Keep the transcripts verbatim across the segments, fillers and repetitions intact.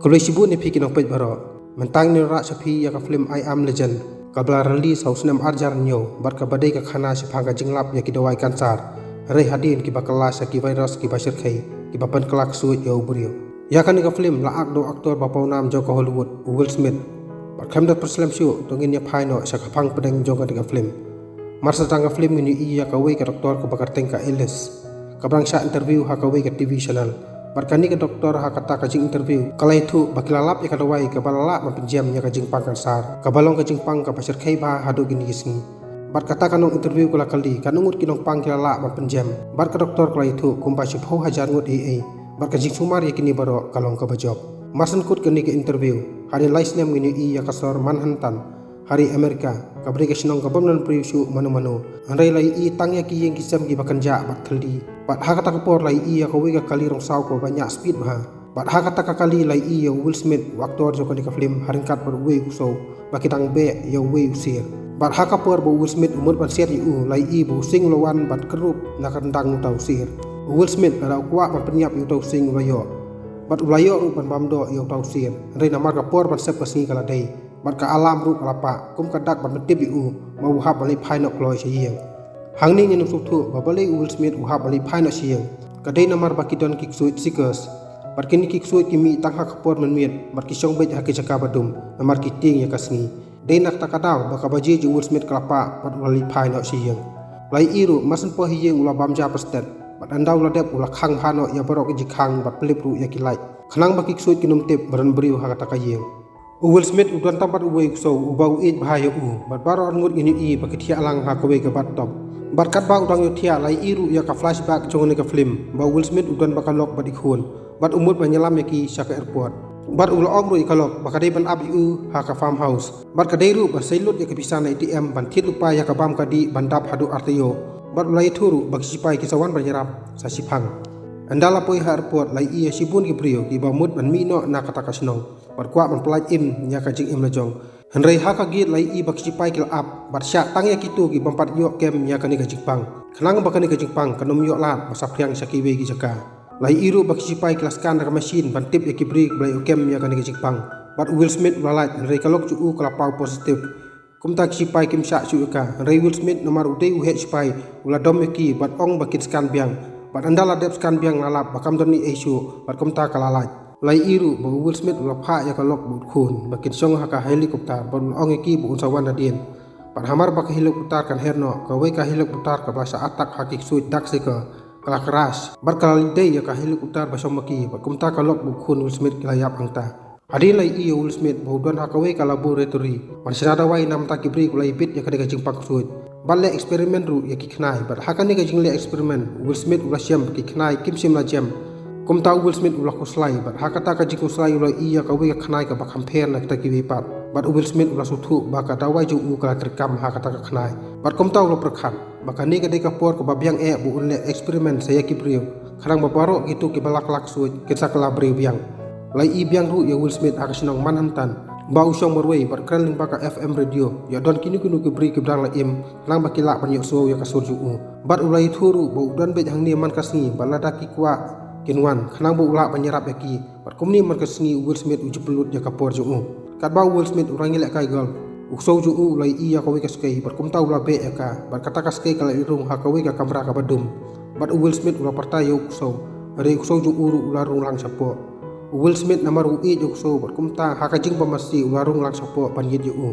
Khublei shibun ïa phi ki nongpeit baroh. Mynta ngin ïa rah sha phi ïa ka film I Am Legend, kaba la release ha u snem arhajar hynñiew, bad kaba dei ka khana shaphang ka jinglap ïa ki dawai kansar, hynrei hadien kiba kylla sha ki virus kiba shyrkhei, kiba pynkylla ksuid ïa u briew. Ïa kane ka film la act da u aktor ba pawnam jong ka Hollywood, u Will Smith. Bad khlem da pynslem shuh, to ngin ïa phai noh sha ka phang pdeng jong kane ka film. Mar sdang ka film ngin ïohi ïa kawei ka doktor kaba kyrteng ka Alice, kaba dang shah interview ha kawei ka T V channel. Bad kane ka doktor ha kata ka jing-interview ka la ïathuh ba ki la lap ïa ka dawai kaba la lah ban pynjem ïa ka jingpang kansar, kaba long ka jingpang kaba shyrkhei bha haduh kine ki sngi. Bad kata ka nong-interview ka la kylli, katno ngut ki nongpang ki la lah ban pynjem. Bad ka doktor ka la ïathuh kumba shiphew hajar ngut ei ei. Bad ka jingsumar ïa kine baroh ka long kaba jop. Mar shen kut kane ka interview, hadien lai snem ngin ïohi ïa ka sor Manhattan ha ri America, kaba dei ka shnong ka bym don briew shuh mano mano. Hynrei la ïohi tang ïa ki ïing ki sem kiba kynjah bad khyldi. Bad ha kata ka por la ïohi ïa kawei ka kali rong saw kaba ñiah speed bha. Bad ha kata ka kali la ïohi ïa u Will Smith, u aktor jong kane ka film, ha ryngkat bad uwei u ksew, ba ki dang beh ïa uwei u sir. Bad ha ka por ba u Will Smith u mut ban siat ïa u, la ïohi ba u sing u la wan bad kyrrup na ka ryndang uta u sir. U Will Smith, lada u kwah ban pynïap ïa uta u sing, u la ïoh. Bad u la ïoh ruh ban bam doh ïa uta u sir. Hynrei namar ka por ban sep ka sngi ka la dei, bad ka alarm ruh ka la pah, kum ka dak ban pyntip ïa u ba u hap ban leit phai noh kloi sha ïing. Hangne ngin ym sngewthuh ba balei u Will Smith u hap ban leit phai noh sha ïing. Ka dei namar ba ki don ki ksuid seekers. Bad kine ki ksuid ki mih tang ha ka por mynmiet, bad ki shong beit ha ki jaka ba dum, namar ki tieng ïa ka sngi. Dei na kata ka daw ba ka baje jong u Will Smith ka la pah, bad u la leit phai noh sha ïing. La ïohi ruh, mar shen poi ha ïing u la bam ja pyrshah, bad ynda u la dep u la khang bha noh ïa baroh ki jingkhang bad pynlip ruh ïa ki light, khnang ba ki ksuid kin ym tip ba don briew ha kata ka ïing. U Will Smith u don tang bad uwei u ksew uba u ïeit bha ïa u, bad baroh arngut ngin ïohi ba ki thiah lang ha kawei ka bathtub. Bad katba u dang ïohthiah la ïohi ruh ïa ka flashback jong kane ka film, ba u Will Smith u don bad ka lok bad i khun, bad u mut ban ïalam ïa ki sha ka airport. Bad u la ong ruh ïa ka lok ba ka dei ban ap ïa u ha ka farmhouse. Bad ka dei ruh ban sei lut ïa ka pisa na A T M ban thied lypa ïa ka bam ka dih ban dap haduh ar taïew. Bad u la ïathuh ruh ba ki sipai kin sa wan ban ïarap sa shiphang. Ynda la poi ha airport la ïohi ïa shibun ki briew kiba mut ban mih noh na kata ka shnong, bad kwah ban pyllait im ïa ka jingim la jong. Hynrei ha ka gate la ïohi ba ki sipai ki la ap, bad shah tang ïa kito ki bym pat ïoh kem ïa kane ka jingpang, khnang ba kane ka jingpang kan ym ïoh lad ban saphriang sha kiwei ki jaka. La ïohi ruh ba ki sipai ki la scan da ka machine ban tip ïa ki briew kiba la ïoh kem ïa kane ka jingpang. Bad u Will Smith u la lait, hynrei ka lok jong u ka la paw positive. Kumta ki sipai kim shah shuh ïa ka, hynrei u Will Smith namar u dei u heh sipai, u la dom ïa ki bad ong ba kin scan biang. Bad ynda la dep scan biang la lap ba kam don ei ei shuh, bad kumta ka la lait. La ïohi ruh ba u Will Smith u la phah ïa ka lok bad u khun ba kin shong ha ka helicopter, bad u la ong ïa ki ba un sa wan hadien. Bad hamar ba ka helicopter kan her noh, kawei ka helicopter kaba la shah attack ha ki ksuid Dark Seeker ka la crash, bad ka la leit dei ïa ka helicopter ba shong ma ki, bad kumta ka lok bad u khun Will Smith ki la ïap hangta. Hadien la ïohi ïa u Will Smith ba u don ha kawei ka laboratory ban shna dawai na ka bynta ki briew kiba la ïabit ïa kane ka jingpang ksuid, bad leh experiment ruh ïa ki khnai. Bad ha kane ka jingleh experiment, u Will Smith u la shem ba ki khnai kim shym la jem. Kumta u Will Smith u la khuslai, bad ha kata ka jingkhuslai u la ïohi ïa kawei ka khnai kaba kham pher na kita kiwei pat. Bad u Will Smith u la sngewthuh ba ka dawai jong u ka la treikam ha kata ka khnai. Bad kumta u la pyrkhat ba kane ka dei ka por kaba biang eh ba un leh experiment sha ïa ki briew, khnang ba baroh kito kiba la kylla ksuid kin sa kylla briew biang. La ïohi biang ruh ïa u Will Smith ha ka shnong Manhattan, ba u shong marwei bad kren lyngba ka F M radio ïa don kino kino ki briew kiba dang la im, khnang ba ki lah ban ïohsngew ïa ka sur jong u. Bad u la ïathuh ruh ba u don beit hangne man ka sngi, bad lada ki kwah kin wan, khnang ba u lah ban ïarap ïa ki. Bad kumne man ka sngi u Will Smith u ju pynlut ïa ka por jong u. Katba u Will Smith u dang ïalehkai golf, u ksew jong u u la ïohi ïa kawei ka skei, bad kumta u la beh ïa ka, bad kata ka skei ka la leit rung ha kawei ka kamra kaba dum. Bad u Will Smith u la pyrta ïa u ksew, hynrei u ksew jong u ruh u la rung lang shapoh. U Will Smith namar u ïeit ïa u ksew, bad kumta ha ka jingbymasi u la rung lang shapoh ban ïit ïa u.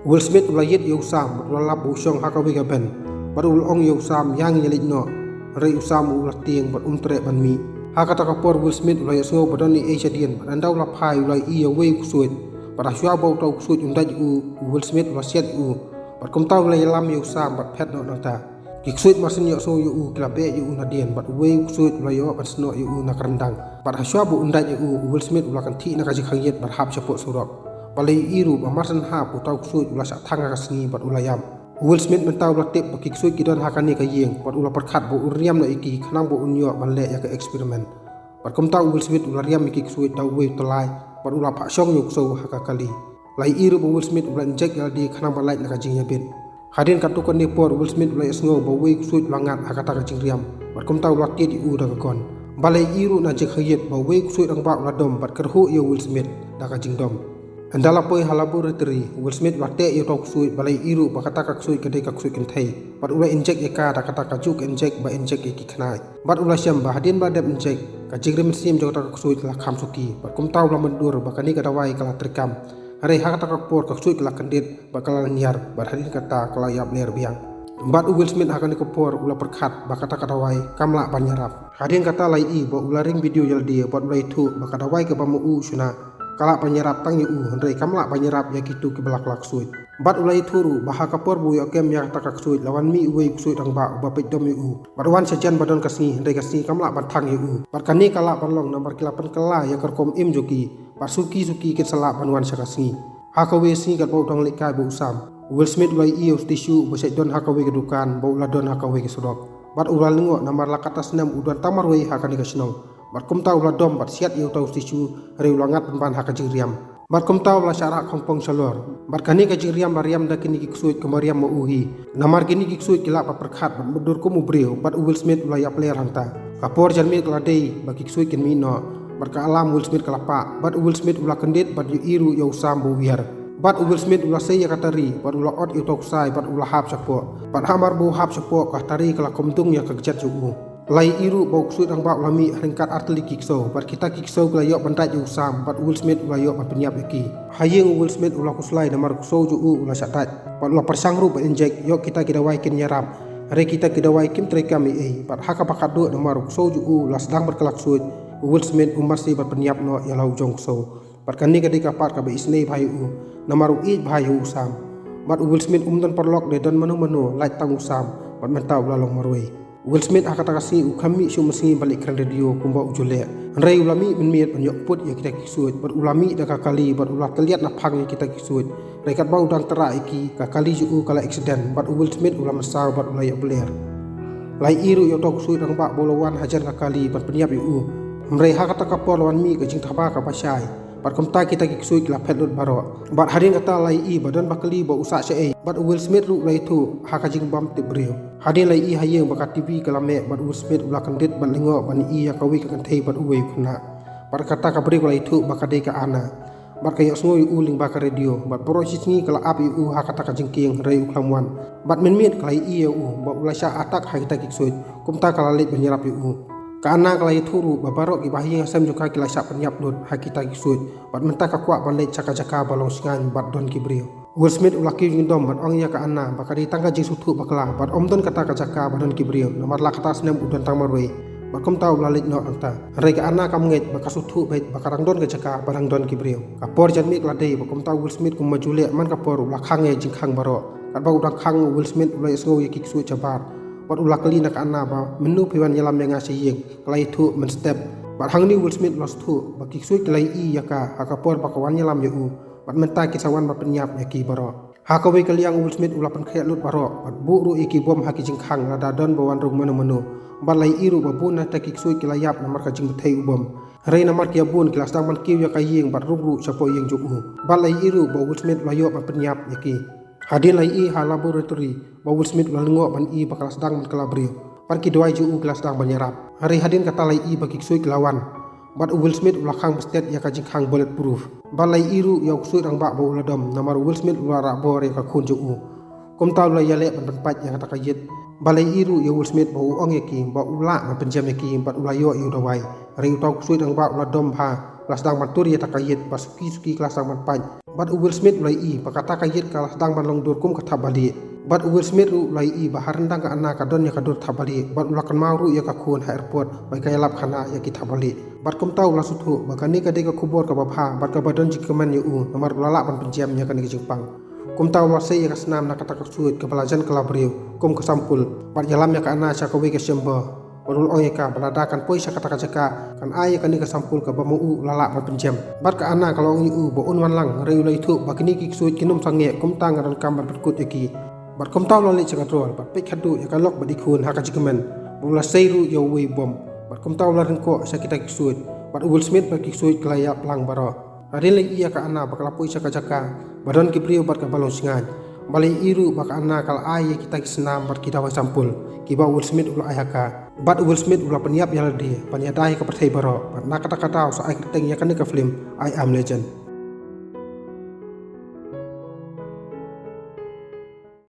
U Will Smith u la ïit ïa u Sam, bad u la lap ba u shong ha kawei ka bench. Bad u la ong ïa u Sam, ïa ngin ïa leit noh. Hynrei u Sam u la tieng bad um treh ban mih. Ha kata ka por u Will Smith u la ïohsngew ba don ei ei shadien, bad ynda u la phai u la ïohi ïa uwei u ksuid. Bad hashwa ba uta u ksuid un dait ïa u, u Will Smith u la siat ïa u. Bad kumta u la ïalam ïa u Sam bad phet noh nangta. Ki ksuid mar shen ïohsngew ïa u ki la beh ïa u nadien, bad uwei u ksuid u la ïoh ban snoh ïa u na ka ryndang. Bad hashwa ba un dait ïa u, u Will Smith u la kynthih na ka jingkhang ïit bad hap shapoh surok. Bad la ïohi ruh ba mar shen hap uta u ksuid u la shah thang ha ka sngi bad u la ïap. U Will Smith mynta u la tip ba ki ksuid ki don ha kane ka ïing, bad u la pyrkhat ba un riam noh ïa ki khnang ba un ïoh ban leh ïa ka experiment. Bad kumta u Will Smith u la riam ïa ki ksuid da uwei u tyllai, bad u la phah shong ïa u ksew ha ka kali. La ïohi ruh ba u Will Smith u la inject ïa lade khnang ban lait na ka jingïabit. Hadien katto katne por u Will Smith u la ïohsngew ba uwei u ksuid u la ngat ha kata ka jingriam, bad kumta u la tied ïa u da ka gun. Ba la ïohi ruh na jingkhangïit ba uwei u ksuid rangbah u la dom bad kyrhuh ïa u Will Smith da ka jingdom. Ynda la poi ha laboratory, u Will Smith u la teh ïa uta u ksuid ba la ïohi ruh ba kata ka ksuid ka dei ka ksuid kynthei. Bad u la injek ïa ka da kata kajuh ka injek ba injek ïa ki khnai. Bad u la shem ba hadien ba la dep injek, ka jingrim mynsiem jong kata ka ksuid ka la kham suki. Bad kumta u la mutdur ba kane ka dawai ka la treikam. Hynrei ha kata ka por ka ksuid ka la kyndit bad ka la lyngngiar, bad hadien kata ka la ïap ler biang. Bad u Will Smith ha kane ka por u la pyrkhat ba kata ka dawai kam lah ban ïarap. Hadien kata la ïohi ba u la ring video ïa lade bad u la ïathuh ba ka dawai kaba ma u u shna ka lah ban ïarap tang ïa u, hynrei kam lah ban ïarap ïa kito kiba la kylla ksuid. Bad u la ïathuh ruh ba ha ka por ba u ïoh kem ïa kata ka ksuid la wan mih uwei u ksuid rangbah uba peit dom ïa u. Bad wan shajan ba don ka sngi, hynrei ka sngi kam lah ban thang ïa u. Bad kane ka lah ban long namar ki la pynkylla ïa ka rukom im jong ki. Bad suki suki kin sa lah ban wan sha ka sngi. Ha kawei ka sngi katba u dang leit kai bad u Sam, u Will Smith u la ïohi ïa u Stishu uba shait don ha kawei ka dukan ba u la don ha kawei ka surok. Bad u la lyngngoh namar la katta snem u don tang marwei ha kane ka shnong. Bad kumta u la dom bad siat ïa uta u Stishu, hynrei u la ngat pynban ha ka jingriam. Bad kumta u la shah rah khongpong shalor. Bad kane ka jingriam la riam da kine ki ksuid kumba riam ma u hi. Namar kine ki ksuid ki lah ban pyrkhat bad mutdur kum u briew, bad u Will Smith u la ïap ler hangta. Ka por janmiet ka la dei ba ki ksuid kin mih noh. Bad ka alarm Will Smith ka la pah. Bad u Will Smith u la kyndit bad ïohi ruh ïa u Sam ba u wiar. Bad u Will Smith u la sei ïa ka tari bad u la ot ïa uta u ksai bad u la hap shapoh. Bad hamar ba u hap shapoh, ka tari ka la khum dung ïa ka kjat jong u. La ïohi ruh ba u ksuid rangbah u la mih ha ryngkat artylli ki ksew, bad kita ki ksew ki la ïoh ban dait ïa u Sam, bad u Will Smith u la ïoh ban pynïap ïa ki. Ha ïing u Will Smith u la khuslai namar u ksew jong u u la shah dait. Bad u la pyrshang ruh ban injek ïa kita ki dawai kin ïarap. Hynrei kita ki dawai kim treikam ei ei, bad ha kaba khatduh namar u ksew jong u u la sdang ban kylla ksuid, u Will Smith um marsi ban pynïap noh ïa la u jong u ksew. Bad kane ka dei ka part kaba isynei bha ïa u, namar u ïeit bha ïa u Sam. Bad u Will Smith um don paralok, dei don mano mano, lait tang u Sam, bad mynta u la long marwei. U Will Smith ha kata ka sngi u kham mih shuh mynsngi ban leit kren radio kumba u ju leh. Hynrei u la mih mynmiet ban ïoh kput ïa kita ki ksuid, bad u la mih da ka kali, bad u la tylliat naphang ïa kita ki ksuid. Hynrei katba u dang tyrah ïa ki, ka kali jong u ka la accident, bad u Will Smith u la mynsaw bad u la ïoh bler. La ïohi ruh ïa uta u ksuid rangbah ba u la wan hajan ka kali ban pynïap ïa u. Hynrei ha kata ka por la wan mih ka jingthaba kaba shai. Bad kumta kita ki ksuid ki la phet lut baroh. Bad hadien kata la ïohi ba don ba kali ba u sah shaei. Bad u Will Smith ruh u la ïathuh ha ka jingbam tip briew. Hadien la ïohi ha ïing ba ka TV ka la meh, bad u Will Smith u la kyndit bad lyngngoh ban ïohi ïa kawei ka kynthei bad uwei u khynnah. Bad kata ka briew ka la ïathuh ba ka dei ka Anna. Bad ka ïohsngew ïa u lyngba ka radio. Bad baroh shi sngi ka la ap ïa u ha kata ka jingkieng, hynrei u khlem wan. Bad mynmiet ka la ïohi ïa u ba u la shah attack ha kita ki ksuid. Kumta ka la leit ban ïarap ïa u. Ka Anna ka la ïathuh ruh ba baroh kiba ha ïing ha sem jong ka ki la shah pynïap lut ha kita ki ksuid. Bad mynta ka kwah ban leit sha ka jaka ba long shngaiñ bad don ki briew. U Will Smith u la kiew jingdom bad ong ïa ka Anna ba ka dei tang ka jingsngewthuh bakla bad ym don kata ka jaka ba don ki briew, namar la katta snem u don tang marwei. Bad kumta u la leit noh hangta. Hynrei ka Anna kam ngeit ba ka sngewthuh beit ba ka dang don ka jaka ba dang don ki briew. Ka por janmiet ka la dei, bad kumta u Will Smith kumba ju leh man ka por u la khang ïa ka jingkhang baroh. Katba u dang khang, u Will Smith u la ïohsngew ïa ki ksuid shabar. Bad u la kylli na ka Anna ba mynno phi wan ïalam ïa nga sha ïing. Ka la ïathuh mynstep. Bad hangne u Will Smith u la sngewthuh ba ki ksuid ki la ïohi ïa ka ha ka por ba ka wan ïalam ïa u. Bad mynta ki sa wan ban pynïap ïa ki baroh. Ha kawei ka liang u Will Smith u la pynkhreh lut baroh bad buh ruh ïa ki bom ha ki jingkhang, lada don ba wan rung mano mano. Bad la ïohi ruh ba bun na kita ki ksuid ki la ïap namar ka jingbthei u bom. Hynrei namar ki ïa bun, ki la sdang ban kiew ïa ka ïing bad rung ruh shapoh ïing jong u. Bad la ïohi ruh ba u Will Smith u la ïoh ban pynïap ïa ki. Hadien la ïohi ha laboratory ba u Will Smith u la lyngngoh ban ïohi ba ka la sdang ban kylla briew. Bad ki dawai jong u ki la sdang ban ïarap. Hynrei hadien kata la ïohi ba ki ksuid ki la wan. Bad u Will Smith u la khang bstet ïa ka jingkhang bulletproof. Bad la ïohi ruh ïa u ksuid rangbah ba u la dom, namar u Will Smith u la rah bor ïa ka khun jong u. Kumta u la ïaleh ban pynpait ïa kata ka ïit. Bad la ïohi ruh ïa u Will Smith ba u ong ïa ki ba u lah ban pynjem ïa ki bad u la ïoh ïa u dawai. Hynrei uta u ksuid rangbah u la dom bha, u la sdang ban tur ïa kata ka ïit, bad suki suki ka la sdang ban pait. Bad u Will Smith u la ïohi ba kata ka ïit ka la sdang ban long dur kum ka thapbalieh. Bad u Will Smith ruh u la ïohi ba ha ryndang ka Anna ka don ïa ka dur thapbalieh, bad u la kynmaw ruh ïa ka khun ha airport ba ka ïalap khana ïa ki thapbalieh. Bad kumta u la sngewthuh ba kane ka dei ka khubor kaba bha bad kaba don jingkmen ïa u, namar u la lah ban pynjem ïa kane ka jingpang. Kumta u la sei ïa ka snam na kata ka ksuid kaba la jan kylla briew kum ka sampul, bad ïalam ïa ka Anna sha kawei ka chamber. Bad u la ong ïa ka ba lada kan poi sha kata ka jaka, kan ai ïa kane ka sampul kaba ma u u la lah ban pynjem. Bad ka Anna ka la ong ïa u ba un wan lang, hynrei u la ïathuh ba kine ki ksuid kin ym sangeh, kumta nga donkam ban pynkut ïa ki. Bad kumta u la leit sha ka drawer bad peit khadduh ïa ka lok bad i khun ha ka jingkmen. Bad u la sei ruh ïa uwei u bom. Bad kumta u la ryngkoh sha kita ki ksuid. Bad u Will Smith bad ki ksuid ki la ïap lang baroh. Hadien la ïohi ïa ka Anna ba ka la poi sha ka jaka ba don ki briew bad kaba long shngaiñ. Balei i ruh ba ka Anna ka la ai ïa kita ki snam bad ki dawai sampul kiba u Will Smith u la ai ha ka. Bad u Will Smith u la pynïap ïa lade ban ïada ïa ka pyrthei baroh. Bad na kata ka daw sa ai kyrteng ïa kane ka film I Am Legend.